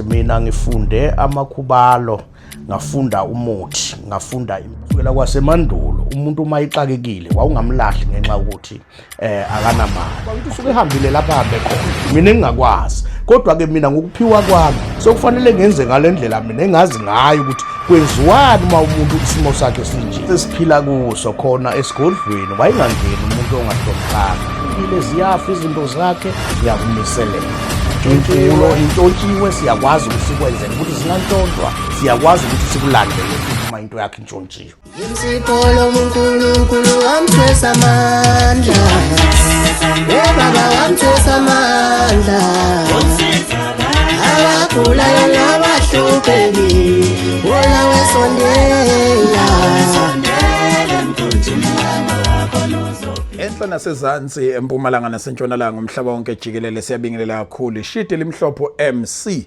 Mina ngifunde amakhubalo, ngafunda umuthi, ngafunda kusukela kwasemandulo. Umuntu uma ixakekile wawungamlahli ngenxa yokuthi akanamali. Umuntu usuke ehambile lapha ahambe khona, mina engingakwazi. Kodwa ke mina ngokuphiwa kwami sokufanele ngenze ngale ndlela mina engazi ngayo ukuthi kwenziwani uma umuntu isimo sakhe sinje. Sesiphila kuso khona esigodlweni, wayengangeni umuntu ongahloniphanga. Ile ziyafa izinto zakhe, uyakumiselela. Imfuyo intshontshiwe, siyakwazi ukuthi sikwenzele ukuthi zingantshontshwa, siyakwazi ukuthi sikulandele futhi uma into yakho intshontshiwe. Insipho uNkulunkulu wamthwesa amandla. Oh baba wamthwesa amandla. Abagulayo nabahluphekile, wona wesondela. Enhla nasezansi, empumalanga nasentshonalanga, umhlaba wonke jikelele, siyabingelela kakhulu. Ishidi limhlopho MC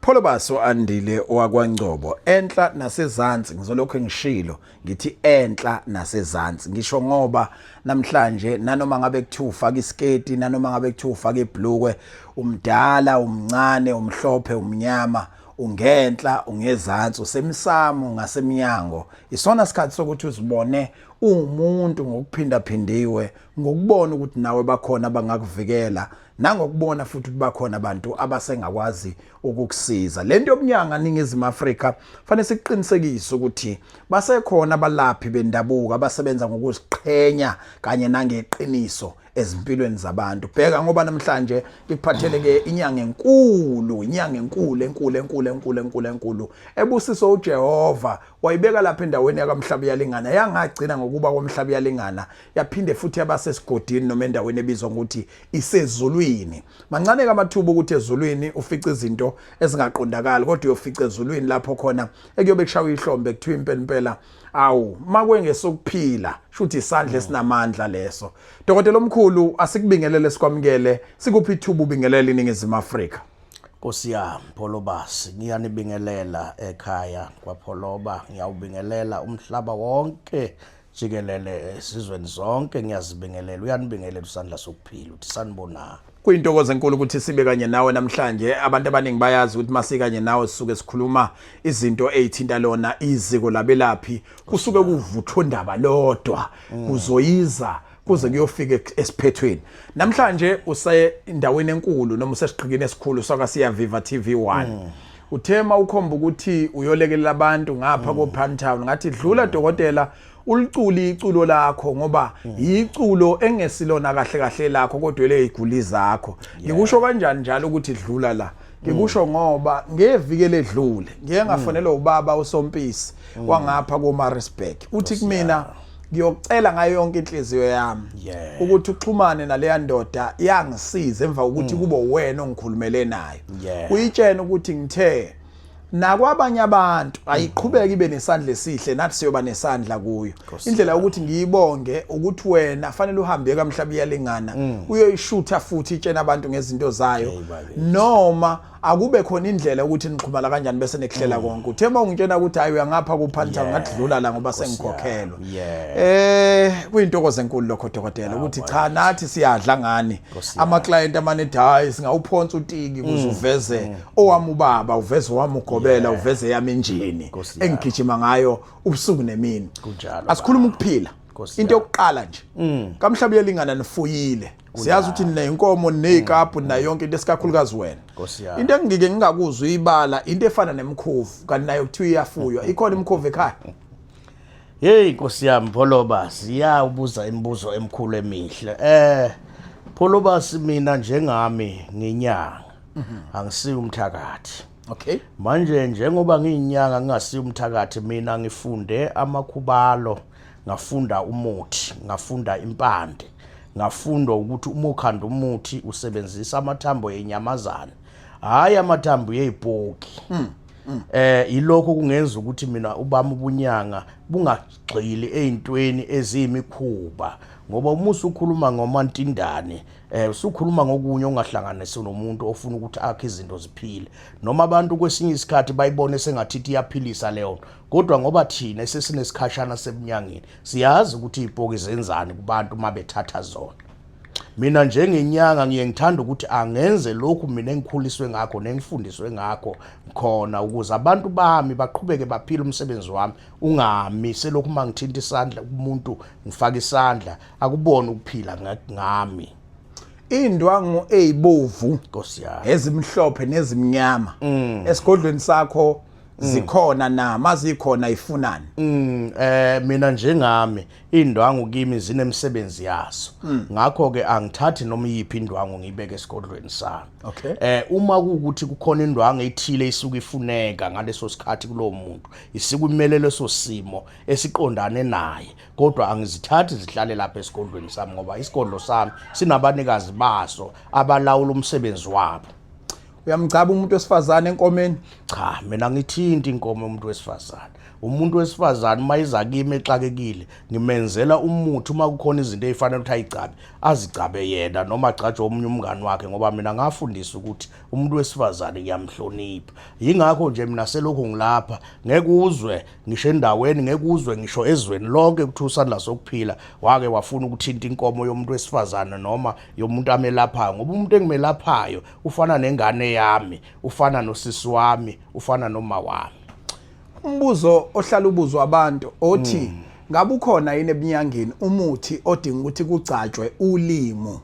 Pholobaso Andile wakwaNgcobo. Enhla nasezansi, ngizolokhu ngishilo ngithi enhla nasezansi, ngisho ngoba namhlanje nanoma ngabe kuthiwa ufaka isiketi, nanoma ngabe kuthiwa ufaka ibhlukwe, umdala, umncane, umhlophe, umnyama, ungenhla, ungezansi, usemsamo, ngasemnyango, isona sikhathi sokuthi uzibone uwumuntu ngokuphindaphindiwe, ngokubona ukuthi nawe bakhona abangakuvikela, nangokubona futhi ukuthi bakhona abantu abasengakwazi ukukusiza. Lento yobunyanga Ningizimu Afrika, fanele siqinisekise ukuthi basekhona abalaphi bendabuko abasebenza ngokuziqhenya kanye nangeqiniso ezimpilweni zabantu. Bheka, ngoba namhlanje ngikuphathele ke inyanga enkulu, inyanga enkulu enkulu enkulu enkulu enkulu enkulu ebusiswa uJehova, wayibeka lapha endaweni yakamhlaba yalingana, yangagcina ngokuba komhlaba yalingana, yaphinde futhi yabasesigodini noma endaweni ebizwa ngokuthi isezulwini. Mancane kamathuba ukuthi ezulwini ufice izinto ezingaqondakali, kodwa uyofica ezulwini lapho khona ekuyobe kushawa ihlombe, kuthiwa impela impela, awu makwengesokuphila, shuthi isandla esinamandla leso. Dokotela omkhulu, asikubingelele, sikwamukele, sikuphi ithuba ubingelele iNingizimu Afrika. Nkosi yami Pholobasi, ngiyanibingelela ekhaya kwaPholoba, ngiyawubingelela umhlaba wonke jikelele, esizweni zonke ngiyazibingelela. Uyanibingelela usandla sokuphila, uthi sanibonani. Kuyintokozo enkulu ukuthi sibe kanye nawe namhlanje. Abantu abaningi bayazi ukuthi masikanye nawe sisuke sikhuluma izinto ezithinta lona iziko labelaphi, kusuke kuvuthwa ndaba lodwa, kuzoyiza kuze kuyofika esiphethweni. Namhlanje usendaweni enkulu noma usesiqhikini esikhulu saka Siyaviva TV1. Uthema ukhomba ukuthi uyolekelela abantu ngapha ko Town, ngathi dlula dokotela, uliculi iculo lakho, ngoba iculo engesilona kahle kahle lakho kodwa leyiguli zakho. Ngikusho kanjani njalo ukuthi dlula la? Ngikusho ngoba ngeviki ledlule ngiye ngafonelwa ubaba uSompisi wangapha ko Maritzburg, uthi kumina ngiyocela ngayo yonke inhliziyo yami ukuthi uxhumane naleya ndoda yangisiza emva kokuthi kube wena ongikhulumele nayo, uyitshena ukuthi ngithe nakwabanye abantu ayiqhubeke ibe nesandla esihle, nathi siyoba nesandla kuyo. Indlela yokuthi ngiyibonge ukuthi wena fanele uhambe kamhlaba iyalingana, uyoyishutha futhi itshena abantu ngezinto zayo, Hey, bakithi. noma akube khona indlela yokuthi nixhumana kanjani bese nekuhlela konke. Uthe uma ungitshena ukuthi hayi, uyangapha kuPhantown, ngathi dlula la ngoba Nkosi yami. sengikhokhelwa. Kuyintokozo enkulu lokho dokotela, ukuthi cha, nathi siyadla ngani. Nkosi yami. Ama client amanethi hayi, singawuphonsa utiki ukuze uveze owami ubaba, uveze owami ugobela, uveze yami injini Nkosi yami. engigijima ngayo ubusuku nemini. Kunjalo, Asikhuluma ukuphila. Nkosi Into yami. yokuqala nje, kamhlaba uyalingana, nifuyile, siyazi ukuthi nineyinkomo, nineyikapu, nayo yonke into, esikakhulukazi wena. Nkosi yami. Into engike ngingakuzwa ibala into efana nemkhovu, kanti nayo kuthiwa iyafuywa. Ikhona imkhovu ekhaya? Hey Nkosi yami Pholobasi, ya, ubuza imibuzo emikhulu emihle. Pholobasi, mina njengami nginyanga. Angisiyo umthakathi. Manje njengoba ngiyinyanga ngingasiyo umthakathi, mina ngifunde amakhubalo, ngafunda umuthi, ngafunda impande, ngafunda ukuthi uma ukhanda umuthi usebenzisa amathambo enyamazane, hayi amathambo yezipoki. Ilokho kungenza ukuthi mina ubami ubunyanga bungagxili ezintweni eziyimikhuba, ngoba uma usukhuluma ngomantindane usukhuluma ngokunye ongahlanganisi nomuntu ofuna ukuthi akhe izinto ziphile, noma abantu kwesinye isikhathi bayibone sengathi iyaphilisa leyo nto, kodwa ngoba thina sesinesikhashana sebunyangeni siyazi ukuthi izipoki zenzani kubantu uma bethatha zona. Mina njengenyanga ngiye ngithanda ukuthi angenze lokhu mina engikhuliswe ngakho nengifundiswe ngakho khona ukuze abantu bami baqhubeke baphile, umsebenzi wami ungami selokhu uma ngithinta isandla kumuntu, ngifaka isandla, akubone ukuphila ngami. Indwangu ezibovu, Nkosi yami, ezimhlophe nezimnyama esigodlweni sakho zikhona na? Mazikhona, ifunani? Mina njengami, indwangu kimi zinemsebenzi yazo, ngakho ke angithathi noma iyiphi indwangu ngiyibeke esigodlweni sami. Uma kuwukuthi kukhona indwangu ethile isuke ifuneka ngaleso sikhathi kulowo muntu, isuke imele leso simo esiqondane naye, kodwa angizithathi zihlale lapha esigodlweni sami, ngoba isigodlo sami sinabanikazi baso abalawula umsebenzi wabo. Uyamgcaba umuntu wesifazane enkomeni? Cha, mina ngithinti inkomo yomuntu wesifazane. Umuntu wesifazane uma iza kimi exakekile, ngimenzela umuthi. Uma kukhona izinto ey'fanele ukuthi ayigcabe, azigcabe yena noma agcatshwe omunye umngani wakhe, ngoba mina ngafundisa ukuthi umuntu wesifazane ngiyamhlonipha. Yingakho nje mina selokhu ngilapha, ngeke uzwe ngisho endaweni, ngeke uzwe ngisho ezweni lonke ukuthi usandla sokuphila wake wafuna ukuthinta inkomo yomuntu wesifazane noma yomuntu amelaphayo, ngoba umuntu engimelaphayo ufana nengane yami, ufana nosisi wami, ufana noma wami. Umbuzo ohlala ubuzwa abantu othi, ngabe ukhona yini ebunyangeni umuthi odinga ukuthi kugcatshwe ulimo?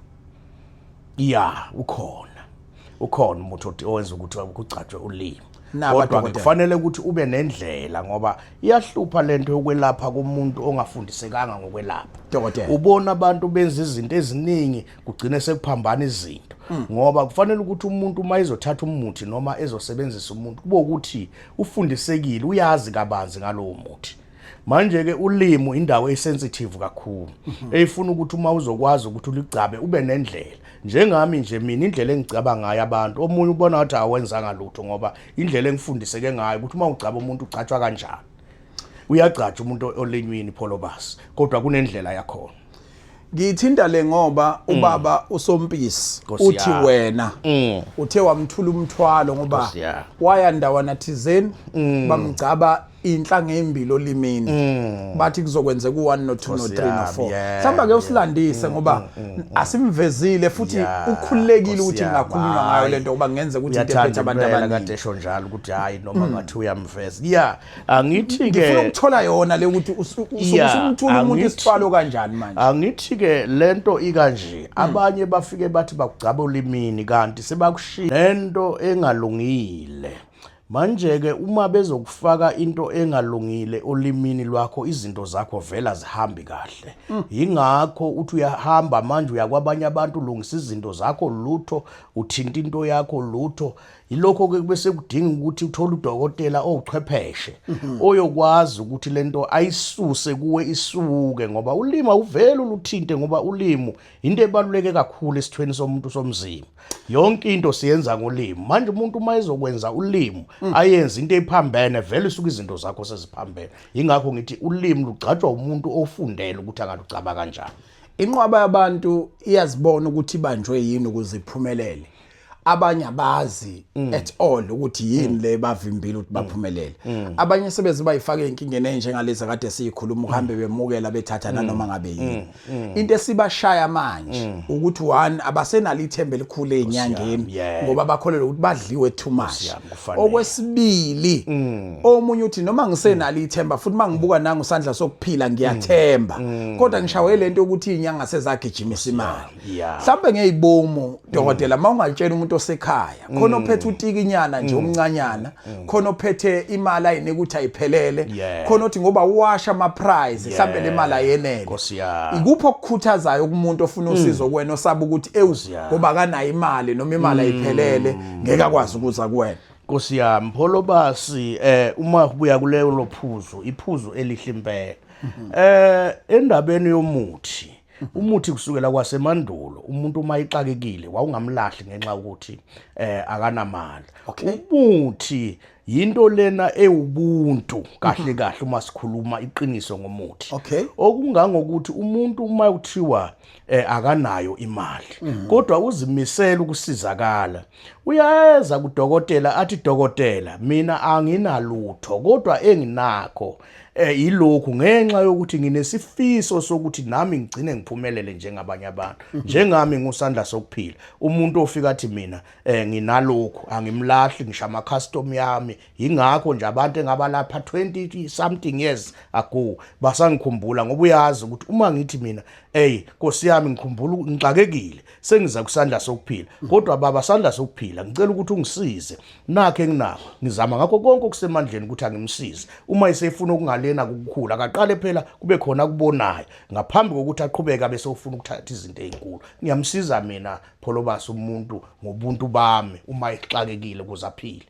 Ya, ukhona umuthi owenza ukuthi kugcatshwe ulimi. Naba, Kodwa dokotela. kufanele ukuthi ube nendlela, ngoba iyahlupha lento yokwelapha kumuntu ongafundisekanga ngokwelapha. Dokotela. Ubona abantu benza izinto eziningi, kugcine sekuphambana izinto, ngoba kufanele ukuthi umuntu uma ezothatha umuthi noma ezosebenzisa umuntu, kube ukuthi ufundisekile, uyazi kabanzi ngalowo muthi. Manje ke ulimi indawo esensitive kakhulu eyifuna ukuthi uma uzokwazi ukuthi uligcabe ube nendlela. Njengami nje mina, indlela engigcaba ngayo abantu, omunye ubona ngathi awenzanga lutho, ngoba indlela engifundiseke ngayo ukuthi uma ugcaba umuntu ugcatshwa kanjani. Uyagcatsha umuntu olimini, Pholobasi, kodwa kunendlela yakhona. Ngithinta le ngoba ubaba uSompisi Nkosi uthi yami. wena uthe wamthula umthwalo ngoba Nkosi yami. waya ndawana thizeni, bamgcaba inhlanga ezimbili olimini, bathi kuzokwenzeka u1 no2 no3 no4. Mhlawumbe ke usilandise, ngoba asimvezile futhi ukhululekile Nkosi ukuthi yami, kungakhulunywa ngayo hhayi. lento, ngoba kungenzeka ukuthi into Uyathanda ephethe abantu impela abaningi. kade esho njalo ukuthi hayi, noma ngathi uyamveza. Ya, angithi Ngifuna ke ukuthola yona le ukuthi usumthula umuntu isithwalo kanjani manje. Angithi ke lento ikanje, abanye bafike bathi bakugcaba olimini, kanti sebakushiya lento engalungile. Manje ke uma bezokufaka into engalungile olimini lwakho, izinto zakho vela zihambi kahle. Yingakho uthi uyahamba manje uya kwabanye abantu, ulungisa izinto zakho, lutho, uthinta into yakho, lutho. Yilokho ke bese kudinga ukuthi uthole udokotela owuchwepheshe oyokwazi ukuthi lento ayisuse kuwe, isuke, ngoba ulimi awuvele uluthinte, ngoba ulimi into ebaluleke kakhulu esithweni somuntu somzimba. Yonke into siyenza ngolimi. Manje umuntu uma ezokwenza ulimi, ayenze into ephambene, vele isuke izinto zakho seziphambene. Yingakho ngithi ulimi lugcatshwa umuntu ofundele ukuthi angalucaba kanjani. Inqwaba yabantu iyazibona ukuthi ibanjwe yini ukuze iphumelele. Abanye abazi at all ukuthi yini le bavimbile ukuthi baphumelele. Abanye sebeze bayifaka ezinkingeni enjengalezi kade siyikhuluma, uhambe bemukela, bethatha nanoma ngabe yini. Into esibashaya manje ukuthi one, abasenalo ithemba elikhulu ezinyangeni, ngoba bakholelwa ukuthi badliwe too much. Yami, kufanele. Okwesibili, omunye uthi noma ngisenalo ithemba futhi mangibuka nangu sandla sokuphila ngiyathemba, kodwa ngishawe lento ukuthi inyanga sezagijimisa imali. Mhlawumbe ngeyibomu, dokotela, mawungatshela umuntu osekhaya khona ophethe utikinyana nje omncanyana, khona ophethe imali ayinika ukuthi ayiphelele, khona othi ngoba uwasha ama prize mhlawumbe le mali ayenele. Nkosi yami. Ikuphi okukhuthazayo kumuntu ofuna usizo kuwena, osaba ukuthi ewu, yami. ngoba akanayo imali noma imali ayiphelele, ngeke akwazi ukuza kuwena? Nkosi yami, Pholobasi, uma kubuya kuleyo lophuzu, iphuzu elihle impela. Endabeni yomuthi, umuthi kusukela kwasemandulo, umuntu uma ixakekile wawungamlahli ngenxa ukuthi akanamali. Umuthi Yinto lena ewubuntu kahle kahle uma sikhuluma iqiniso ngomuthi. Okungangokuthi umuntu uma kuthiwa akanayo imali kodwa uzimisela ukusizakala, uyeza kudokotela athi, "Dokotela, mina anginalutho, kodwa enginakho yilokhu, ngenxa yokuthi nginesifiso sokuthi nami ngigcine ngiphumelele njengabanye abantu." Njengami ngusandla sokuphila, umuntu ofika athi, "Mina nginalokhu," angimlahli ngisho ama customer yami. Ingakho nje abantu engabalapha 20 something years ago basangikhumbula, ngoba uyazi ukuthi uma ngithi mina, "Hey Nkosi yami, ngikhumbula ngixakekile, sengiza kusandla sokuphila, kodwa baba sandla sokuphila, ngicela ukuthi ungisize, nakho enginakho," ngizama ngakho konke okusemandleni ukuthi angimsize. Uma esefuna ukungalena kukukhula, akaqale phela kube khona akubonayo ngaphambi kokuthi aqhubeke bese ufuna ukuthatha izinto ezinkulu. Ngiyamsiza mina Pholobasi umuntu ngobuntu bami uma exakekile ukuze aphile.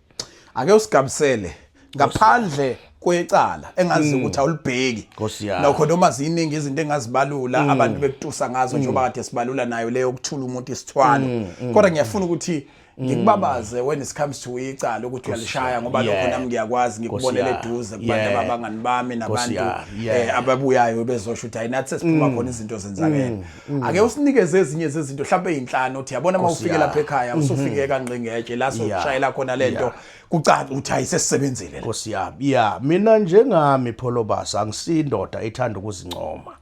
Ake usigabisele ngaphandle kwecala engazi ukuthi awulibheki. Nkosi yami. Nokho noma ziningi izinto engazibalula abantu bekutusa ngazo, njengoba kade sibalula nayo leyo ukuthula umuntu isithwalo, kodwa ngiyafuna ukuthi ngikubabaze when it comes to icala ukuthi uyalishaya, ngoba lokho nami ngiyakwazi, ngikubonele Nkosi yami. eduze kubantu ababangani bami nabantu yami. Ababuyayo bezosho ukuthi hayi, nathi sesiphuma khona, izinto zenzakele. Ake usinikeze ezinye zezinto, mhlawumbe ey'nhlanu, uthi yabona uma Nkosi ufike yami. lapha ekhaya, usufike kangqingetshe la sokushayela khona lento, kucaca ukuthi hayi, sesisebenzile la. Nkosi yami, ya, mina njengami Pholobas angisindoda ethanda ukuzincoma.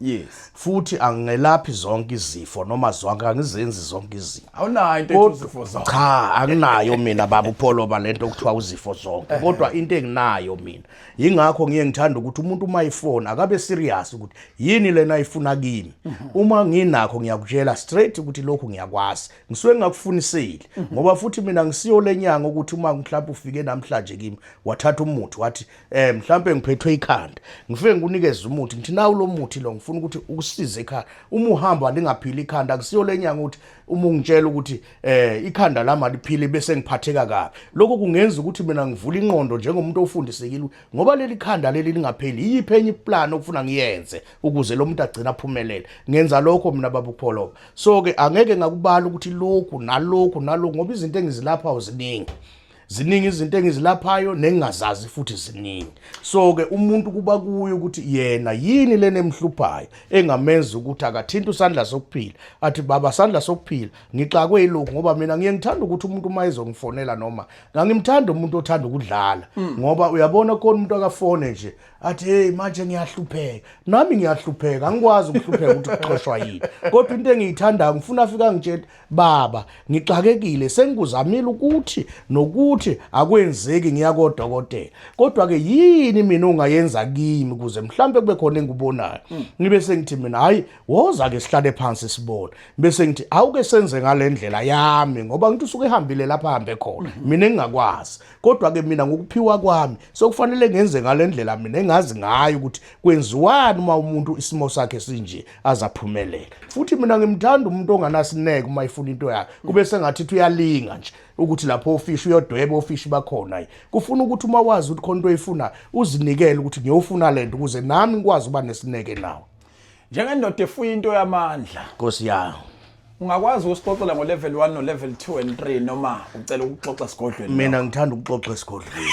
Futhi angingelaphi zonke izifo noma zonke, angizenzi zonke izinto. Awunayo into ethi uzifo zonke. Cha, anginayo mina baba uPholoba lento okuthiwa uzifo zonke, kodwa into enginayo mina, yingakho ngiye ngithanda ukuthi umuntu uma ifona akabe serious ukuthi yini lena ayifuna kimi. Uma nginakho ngiyakutshela straight ukuthi lokhu ngiyakwazi, ngisuke ngingakufuniseli, ngoba futhi mina ngisiyo lenyanga ukuthi uma mhlawumbe ufike namhlanje kimi wathatha umuthi wathi mhlawumbe ngiphethwe ikhanda, ngifike ngikunikeze umuthi, ngithi, "Nawu lo muthi lo, ngifuna ukuthi ukusize ekhanda." Uma uhamba lingaphili ikhanda, akusiyo lenyanga ukuthi uma ungitshela ukuthi ikhanda lami aliphili bese ngiphatheka kabi. Lokho kungenza ukuthi mina ngivule ingqondo njengomuntu ofundisekile, ngoba leli khanda leli lingapheli, yiphi enye iplan okufuna ngiyenze ukuze lo muntu agcine aphumelele? Ngenza lokho mina baba uPholoba. So ke angeke ngakubala ukuthi lokhu nalokhu nalokhu, ngoba izinto engizilapha ziningi, ziningi izinto engizilaphayo nengingazazi futhi ziningi. So ke umuntu kuba kuye ukuthi yena yini lena emhluphayo engamenza ukuthi akathinta usandla sokuphila, athi, "Baba sandla sokuphila, ngixakwe yilokhu." Ngoba mina ngiye ngithanda ukuthi umuntu uma ezongifonela, noma ngangimthanda umuntu othanda ukudlala, ngoba uyabona khona umuntu akafone nje athi, "Hey, manje ngiyahlupheka." Nami ngiyahlupheka, angikwazi ukuhlupheka ukuthi kuxoshwa yini, kodwa into engiyithandayo ngifuna afika ngitshela, "Baba, ngixakekile, sengikuzamile ukuthi nokuthi akwenzeki, ngiya kodokotela, kodwa ke yini mina ongayenza kimi ukuze mhlambe kube khona engikubonayo?" Ngibe sengithi mina, "Hayi, woza ke sihlale phansi sibone." Bese ngithi, "Awuke senze ngale ndlela yami," ngoba ngithi usuke ehambile lapha ahambe khona, mina engingakwazi, kodwa ke mina ngokuphiwa kwami sokufanele ngenze ngale ndlela mina engazi ngayo ukuthi kwenziwani uma umuntu isimo sakhe sinje azaphumelela. Futhi mina ngimthanda umuntu onganasineke uma efuna into yakhe, kube sengathi uthi uyalinga nje ukuthi lapho ofishi uyodweba ofishi bakhona. Yi kufuna ukuthi uma wazi ukuthi khona into oyifuna, uzinikele ukuthi ngiyofuna lento ukuze nami ngikwazi ukuba nesineke nawe. Njengendoda efuya into yamandla, Nkosi yami. ungakwazi ukusixoxela ngo-level 1 no-level 2 and 3, noma ucela ukuxoxa esigodlweni? Mina ngithanda ukuxoxa esigodlweni.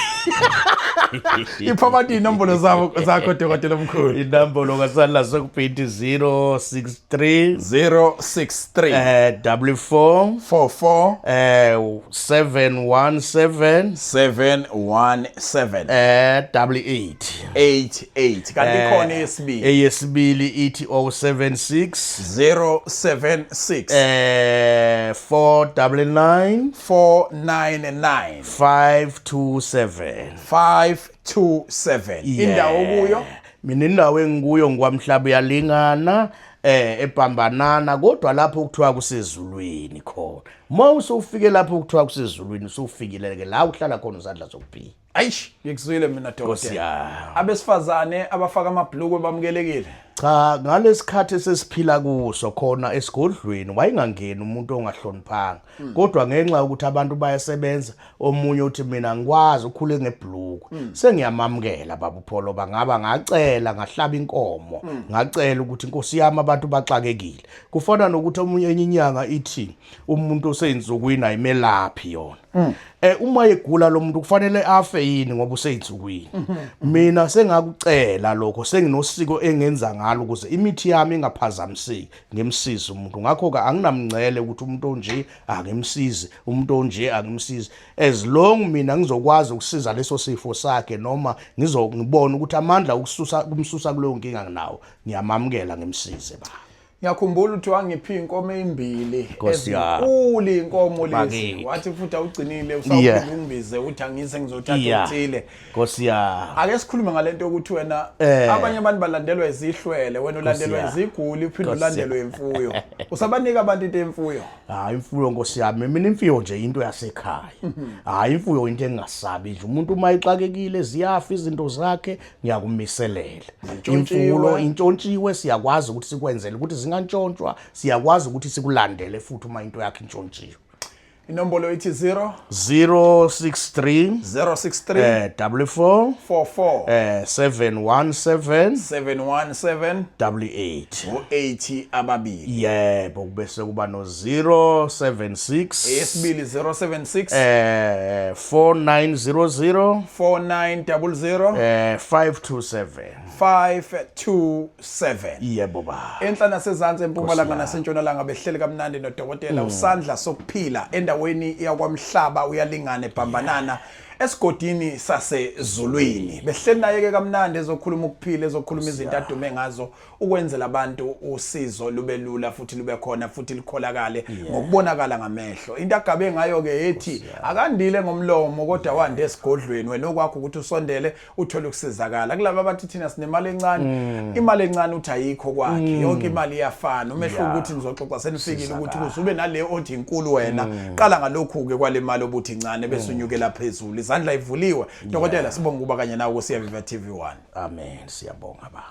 Ipha abantu iy'nombolo zabo zakho, dokotela omkhulu. Inombolo kasandla sokuphinti 063 063 44 44 717 717 88. 88. Kanti ikhona eyesibili? Eyesibili ithi 076 076 499 499 527. 527. Indawo kuyo? Mina indawo engikuyo ngkwamhlaba uyalingana eBhambanana, kodwa lapho kuthiwa kusezulwini khona. Uma usufike lapho kuthiwa kusezulwini, usufikile ke la uhlala khona usandla sokuphila. Ayish, ngikuzwile mina, Nkosi dokotela. yami. Abesifazane abafaka amabhlukwe bamukelekile? Cha, ngalesikhathi esesiphila kuso khona esigodlweni wayengangeni umuntu ongahloniphanga. Kodwa ngenxa yokuthi abantu bayasebenza, omunye uthi mina ngikwazi ukhule ngebhluku. Sengiyamamukela baba uPholo bangaba ngacela ngahlaba inkomo, ngacela ukuthi inkosi yami abantu baxakekile. Kufana nokuthi omunye enye inyanga ithi umuntu oseyinsukwini ayimelaphi yona. Uma egula lo muntu kufanele afe yini ngoba useyinsukwini? Mina sengakucela lokho, senginosiko engenza ngalo ukuze imithi yami ingaphazamiseki, ngimsize umuntu. Ngakho ke anginamngcele ukuthi umuntu onje angimsizi, umuntu onje angimsizi, as long mina ngizokwazi ukusiza leso sifo sakhe noma ngizongibona ukuthi amandla ukususa kumsusa kuleyo nkinga nginawo, ngiyamamukela ngimsize ba. Ngiyakhumbula ukuthi wangipha iy'nkomo ey'mbili Nkosi yami. ezinkulu iy'nkomo lezi. Bakithi. Wathi futhi awugcinile usawuphinde ungibize uthi angise ngizothatha okuthile. Nkosi yami. Ake sikhulume ngale nto yokuthi wena abanye abantu balandelwa izihlwele, wena ulandelwa yami. iziguli uphinde Nkosi ulandelwe imfuyo. Usabanika abantu into yemfuyo? Hayi, imfuyo nkosi yami, mina imfuyo nje into yasekhaya. Hayi, imfuyo into engingasabi nje. Umuntu uma exakekile ziyafa izinto zakhe, ngiyakumiselela. Zintshontshiwe. Imfuyo intshontshiwe, siyakwazi ukuthi sikwenzele ukuthi zingantshontshwa, siyakwazi ukuthi sikulandele futhi uma into yakhe intshontshiwe. Inombolo ithi 0 063 063 44 44 717 717 88. U-80 ababili. Yebo, bese kuba no 076 Eyesibili 076 4900 4900 527. 527. Yebo ba. Enhla nasezansi, empumalanga nasentshonalanga, behleli kamnandi nodokotela usandla sokuphila endaweni yakwamhlaba uyalingana ebhambanana esigodini sasezulwini. Behleli naye ke kamnandi ezokhuluma ukuphila, ezokhuluma izinto adume ngazo ukwenzela abantu usizo lube lula futhi lube khona futhi likholakale ngokubonakala ngamehlo. Into agabe ngayo ke ethi akandile ngomlomo kodwa wande esigodlweni. Wena okwakho ukuthi usondele uthole ukusizakala. Kulaba abathi thina sinemali encane, imali encane uthi ayikho kwakhe, yonke imali iyafana. Umehluko ukuthi nizoxoxa senifikile ukuthi ukuze ube nale othi inkulu wena qala ngalokhu ke kwale mali obuthi incane bese unyukela phezulu. Izandla ivuliwe. Dokotela, sibonga ukuba kanye nawe kuSiyaviva TV1. Amen, siyabonga ba.